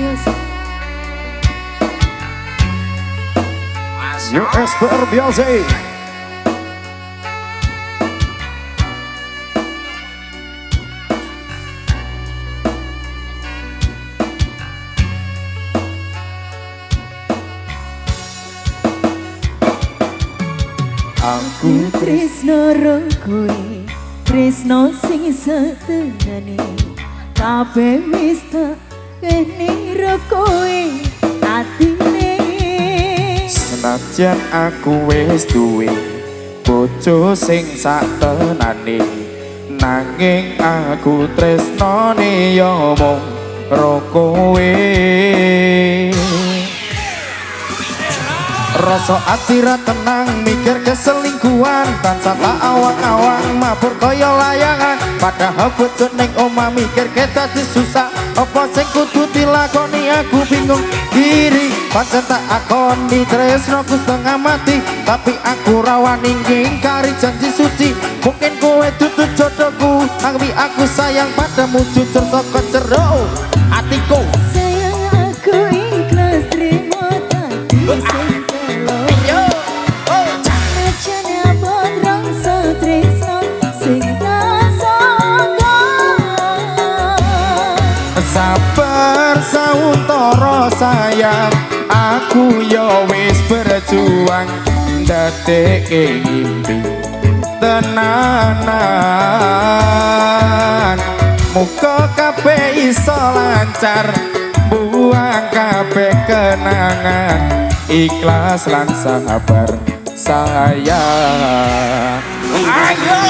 Music. USBR Music. Aku tresno ro kowe, tresno sing setenane, kabeh wis tak kene ro kowe atine. Senajan aku wis duwe bojo sing sak tenane, nanging aku tresnane ya mung ro kowe. Rasa ati ra tenang mikir keselingkuhan, tansah tak awang-awang mabur kaya layangan. Padahal bojo ning omah mikir dadi susah, apa sing kudu dilakoni aku bingung diri. Pancen tak akoni tresnoku setengah mati, tapi aku ra wani ngingkari janji suci. Mungkin kowe dudu jodohku, tapi aku sayang padamu jujur saka jero atiku. Sayang aku ikhlas trimo dadi sing sabar sauntara sayang, aku ya wis berjuang ndadekke ngimpi tenanan. Muga kabeh iso lancar, buang kabeh kenangan, ikhlas lan sabar sayang. Ayo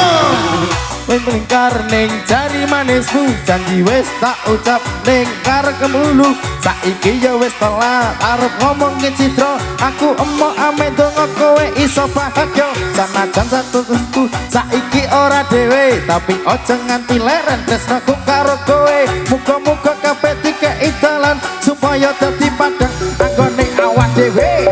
melingkar ning jari manismu, janji wis tak ucap ning karepmu. Saiki ya wis telat arep ngomongin cidra, aku emoh ame donga kowe iso bahagia. Sanajan satu-satu saiki ora dhewe, tapi aja nganti leren tresnaku karo kowe. Muga-muga kabeh dikeki dalan supaya dadi padhang anggone awak dhewe.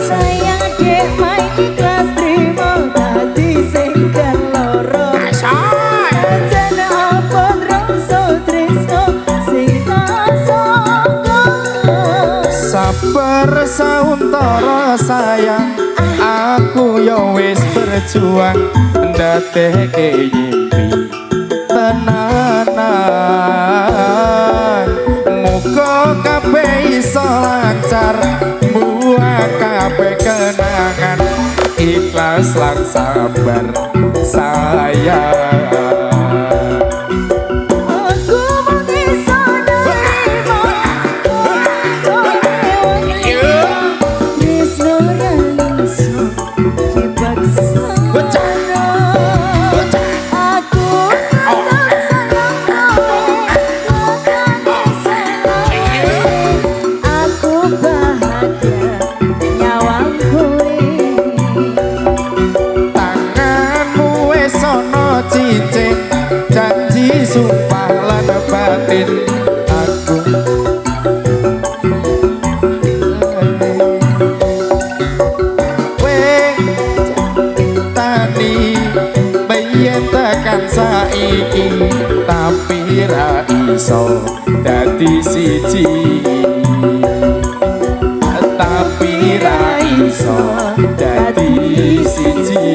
Sayang dek main ikhlas trimo dadi sing keloro. Senajan apa rasa tresno sing tak sangka. Sabar sauntara sayang, aku ya wis berjuang ndadekke ngimpi tenanan. Muga kabeh iso lancar, buang kabeh kenangan, ikhlas lan sabar sayang. Aku mung iso nerima kowe wong liya, tresno ra iso dipaksa. Aku tetep sayang kowe, lakone selawase, aku bahagia nyawang kowe. Tanganmu wis ana cincin, janji sumpah lan batin aku. Kowe tani biyen tekan saiki, tapi ra iso dadi siji, tapi ra iso dadi siji.